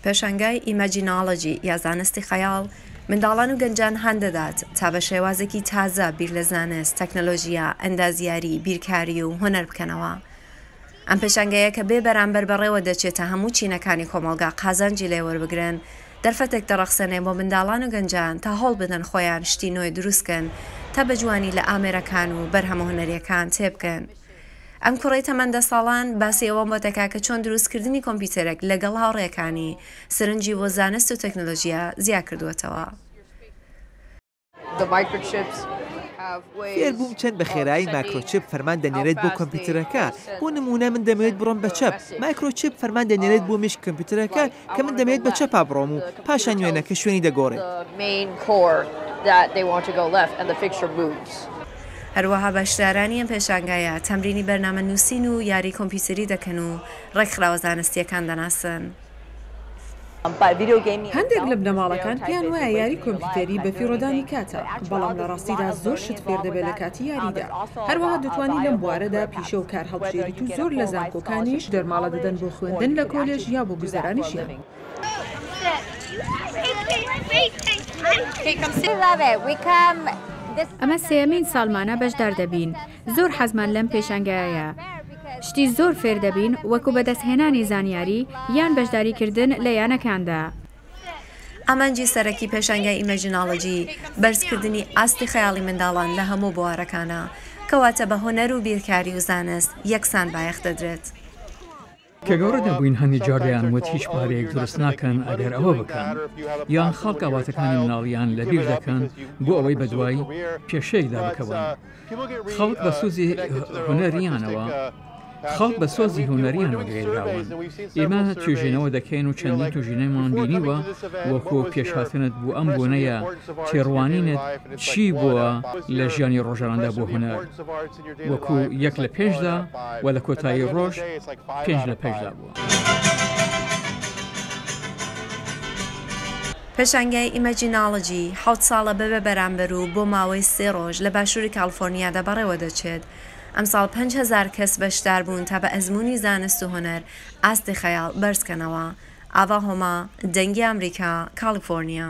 پێشانگای Imaginology یا زانستی خەیاڵ، منداڵان و گەنجان هان دەدات تا بە شێوازێکی تازە بیر لە زانست، تەکنەلۆژیا، ئەندازیاری، بیرکاری و هونەر بکەنەوە. ئەم پێشانگایە کە بێ بەرامبەر بەڕێوە دەچێت تا هەموو چینەکانی کۆمەڵگا قازانجی لێ وەربگرن، دەرفەتێک دەڕەخسێنێ بۆ منداڵان و گەنجان تا هەوڵ بدەن خۆیان شتی نوێ دروست کەن تا بە جوانی لە ئامێرەکان و بەرهەمە هونەرییەکان تێبگەن. ئەم کوڕەی تەمەن دە ساڵان باسی ئەوەم بۆ دەکا کە چۆن دروستکردنی کۆمپیوتەرێک لەگەڵ هاوڕێکانی سەرنجی بۆ زانست و تەکنەلۆژیا زیا کردووەتەوە. فێربووم چەند بە خێرایی مایکرۆچپ فەرمان دەنێرێت بۆ کۆمپیوتەرەکە، بۆ نموونە من دەمەوێت بڕۆم بە چەپ، مایکرۆچپ فەرمان دەنێرێت بۆ مێشکی کۆمپیوتەرەکە کە من دەمەوێت بە چەپا بڕۆم و پاشان وێنەکە شوێنی دەگۆڕێت. هەروەها بەشدارانی ئەم پێشانگایە تەمرینی بەرنامە نووسین و یاری کۆمپیوتەری دەکەن و ڕێکخراوە زانستییەکان دەناسن. هەندێک لە بنەماڵەکان پێیان وایە یاری کۆمپیوتەری بەفیڕۆدانی کاتە، بەڵام لە ڕاستیدا زۆر شت فێر دەبێت لە کاتی یاریدا. هەروەها دەتوانی لەم بوارەدا پیشە و کار هەڵبژێریت و زۆر لە زانکۆکانیش دەرماڵە دەدەن بۆ خوێندن لە کۆلێژ یا بۆ گوزەرانی ژیان. ئەمە سێیەمین ساڵمانە بەشدار دەبین، زۆر حەزمان لەم پێشانگایەیە. شتی زۆر فێر دەبین وەکو بەدەستهێنانی زانیاری یان بەشداریکردن لە یانەکاندا. ئامانجی سەرەکی پێشانگای Imaginology بەرزکردنی ئاستی خەیاڵی منداڵان لە هەموو بوارەکانە، کەواتە بە هونەر و بیرکاری و زانست یەکسان بایەخ دەدرێت. کە گەورە دەبووین هەندێک جار دەیان وت هیچ پارەیەک دروست ناکەن ئەگەر ئەوە بکەن، یان خەڵک ئاواتەکانی مناڵیان لەبیر دەکەن بۆ ئەوەی بەدوای پێشەیەکدا بکەون. خەڵک بە سۆزی هونەریانەوە خەڵک بە سۆزی هونەریانەوە گرێدراون. ئێمە توێژینەوە دەکەین و چەندین توێژینەوەمان بینیوە وەکو پێشهاتنت بۆ ئەم بۆنەیە تێڕوانینت چی بووە لە ژیانی ڕۆژانەدا بۆ هونەر؟ وەکو یەک لە پێنجدا و لە کۆتایی ڕۆژ پێنج لە پێنجدا بووە. پێشانگای Imaginology حەوت ساڵە بەبێ بەرامبەر و بۆ ماوەی سێ ڕۆژ لە باشووری کالیفۆرنیادا بەڕێوەدەچێت. ئەمساڵ 5000 کەس بەشداربوون تا بە ئەزموونی زانست و هونەر ئاستی خەیاڵ بەرزکەنەوە. ئاڤا هۆما، دەنگی ئامریکا، کالیفۆرنیا.